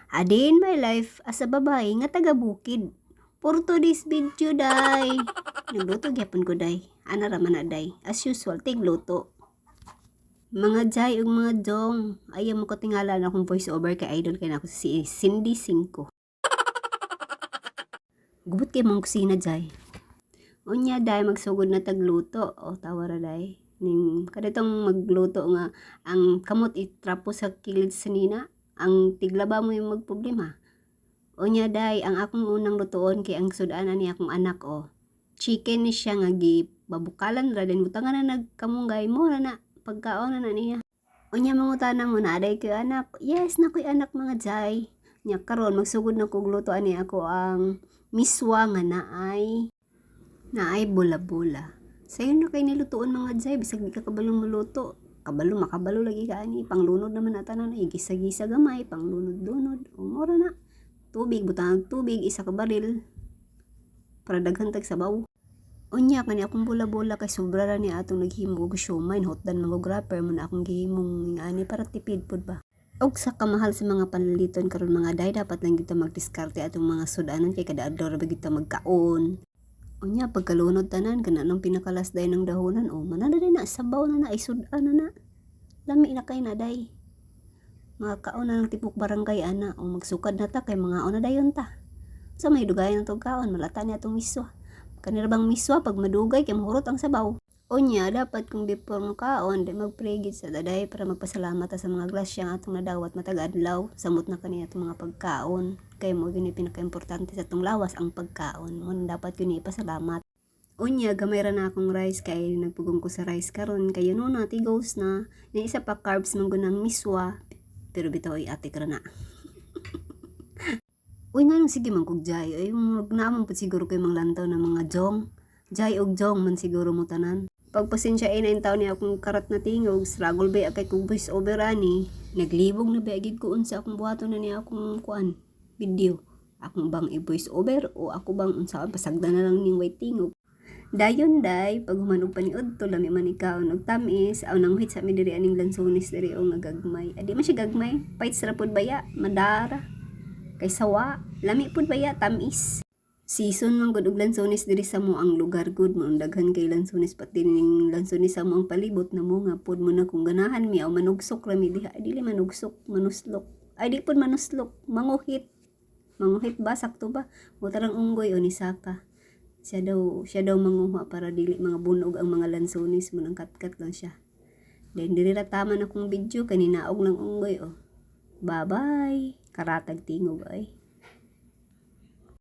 A day in my life as a babae nga taga bukid. For today's video, day. Nagluto gyapon ko, day. Ana ra man na, day. As usual, tigluto. Mga jay ug mga jong, ayaw mo ko tingala na akong voice over kay idol kay nako si Cindy Cinco. Gubot kay mong kusina, jay. Unya, day, magsugod na tagluto. O tawa ra, day. Ning kadtong magluto nga ang kamot itrapo sa kilid sa nina, ang tiglaba mo yung magproblema. Unya, day, ang akong unang lutuon kay ang sudan ni akong anak o. Chicken ni siya nga gibabukalan ra, then butangan na nagkamunggay mo na na pagkaon na na niya. Unya, mangutana mo na aday koy anak. Yes, na koy anak, mga jay. Nya karon magsugod na kog luto ani ako ang miswa nga naay bola-bola. Sayon na kay nilutuon, mga jay, bisag di ka kabalo moluto. Kabalo, makabalo lagi ka ani. Panglunod naman na tanan ay gisa-gisa gamay, panglunod-lunod. O mora na. Tubig, butang tubig, isa ka baril. Para daghan tag sabaw. Unya kani akong bola-bola kay sobra ra ni atong naghimo og siomay, hotdan man og wrapper mo na akong gihimong ani para tipid pud ba. Og sa kamahal sa mga panliliton karon, mga day, dapat lang gyud ta magdiskarte atong mga sudanon kay kada adlaw ra ba gyud ta magkaon. Unya pagkalunod tanan, kana nang pinakalas day ng dahonan o manana day na sabaw na na ay sudan na na. Lami na kay na, day. Mga kaon na ng tipok barangay ana o magsukad na ta kay mga na dayon ta. Sa may dugayan ng kaon malata ni atong miswa. Kanira bang miswa pag madugay kay mahurot ang sabaw. Unya dapat kung before mo kaon di mag-pray gid sa daday para magpasalamat ta sa mga grasya nga atong nadawat matag adlaw samot na kani atong mga pagkaon. Kay mo gyud ni pinakaimportante sa atong lawas ang pagkaon. Mo na dapat gyud ni ipasalamat. Unya gamay ra na akong rice kay nagpugong ko sa rice karon kay yun na tigos na. Ni isa pa, carbs man gud ang miswa. Pero bitaw ay atik ra na. Uy, nganong sige man kog jay? Ay, naa man pud siguro kay manglantaw na mga jong. Jay og jong man siguro mo tanan. Pagpasensyain na taon ni akong karat na tingog, struggle ba kay kog voice over ani. Naglibog na ba gid ko unsa akong buhaton na ni akong kuan video. Akong bang i-voice over o ako bang unsaon, pasagdan na lang ning way tingog. Dayon, day, pag human og paniudto, lami man ikaw og tamis, aw nanghuit sa mi diri aning lansones diri o nga gagmay. Adi man siya gagmay, paits ra pud baya, madara. Kay sawa, lami pud baya, tamis. Season man gud og lansones diri sa mo ang lugar gud mo daghan kay lansones, pati ning lansones sa mo ang palibot na mo nga pud mo na kung ganahan mi aw manugsok ra mi diha. Ay, dili manugsok, manuslok. Ay, di pud manuslok, manguhit. Manguhit ba, sakto ba? Mutarang unggoy o ni saka. Siya daw manguha para dili mga bunog ang mga lansones mo nang katkat lang siya. Then diri ra taman akong video kaninaog ng unggoy oh. Bye-bye. Karatag tingog ay.